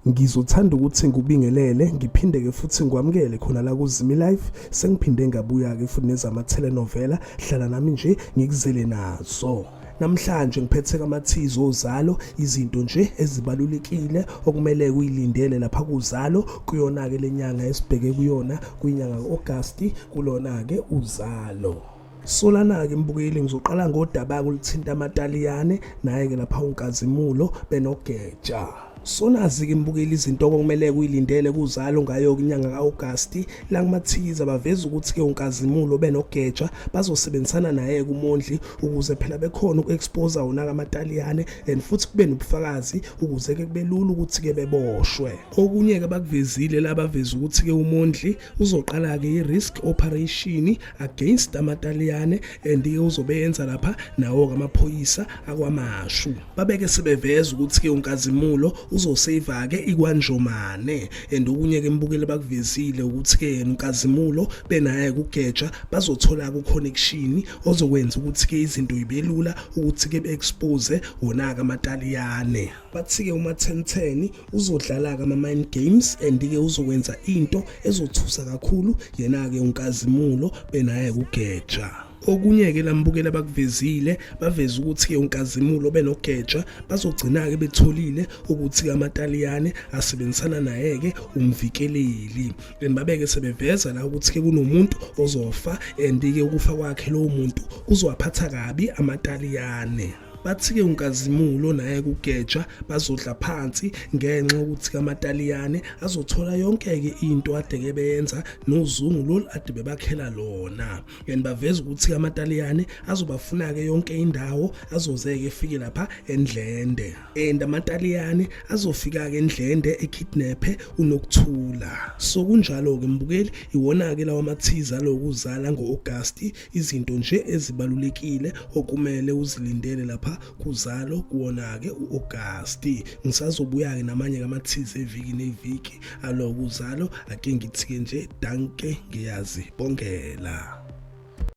Ngizothanda ukuthi ngikubingelele ngiphinde-ke futhi ngikwamukele khona la kuZimi Life. Sengiphinde ngabuya-ke futhi nezama-telenovela. Hlala nami nje ngikuzele nazo. Namhlanje ngiphethe kamathizo ozalo izinto nje ezibalulekile okumele uyilindele lapha kuzalo kuyona-ke lenyanga esibheke kuyona kwinyanga ka-Agasti kulona-ke uzalo. Solana-ke mbukeli ngizoqala ngodaba-ke oluthinta amaTaliyane naye-ke lapha uNkazimulo benoGeja. Sonazi-ke mbukeli izinto okumele kuyilindele kuzalo ngayo-ke inyanga ka-Agasti la kumathiza baveza ukuthi-ke uNkazimulo benoGeja bazosebenzisana naye-ke uMondli ukuze phela bekhona uku-expose wona-ke amaTaliyane and futhi kube nobufakazi ukuze-ke kube lula ukuthi-ke beboshwe. Okunye-ke abakuvezile la baveza ukuthi-ke uMondli uzoqala-ke i-risk operation against amaTaliyane and ke uzobe yenza lapha nawo-ke amaphoyisa akwaMashu. Babeke sebeveza ukuthi-ke uNkazimulo uzoseva-ke iKwaNjomane and okunye-ke mbukeli bakuvezile ukuthi-ke yena uNkazimulo benaye kuGeja bazothola-ke uconnection ozokwenza ukuthi-ke izinto ibelula ukuthi-ke be-expose wona-ke amaTaliyane. Bathi-ke uMathemtheni uzodlala-ke ama-mind games and-ke uzokwenza into ezothusa kakhulu yena-ke uNkazimulo benaye kuGeja. Okunye-ke lambukela bakuvezile baveza ukuthi-ke uNkazimulo benoGeja bazogcina-ke betholile ukuthi-ke amaTaliyane asebenzisana naye-ke umvikeleli and babeke sebeveza la ukuthi-ke kunomuntu ozofa and-ke ukufa kwakhe lowo muntu kuzowaphatha kabi amaTaliyane. Bathi-ke uNkazimulo naye kuGeja bazodla phansi ngenxa yokuthi kamaTaliyane azothola yonke-ke into ade-ke beyenza nozungu lolu ade bebakhela lona. And baveza ukuthi amaTaliyane azobafuna-ke yonke indawo azoze-ke efike lapha eNdlende. And amaTaliyane azofika-ke eNdlende ekidnaphe uNokuthula. So kunjalo-ke mbukeli iwona-ke lawa mathiza alokuzala ngo-Agasti izinto nje ezibalulekile okumele uzilindele lapha kuzalo kuwona-ke u-Agasti. Ngisazobuya-ke namanye kamathiza eviki neviki alo kuzalo ake ngithi-ke nje danke ngiyazibongela.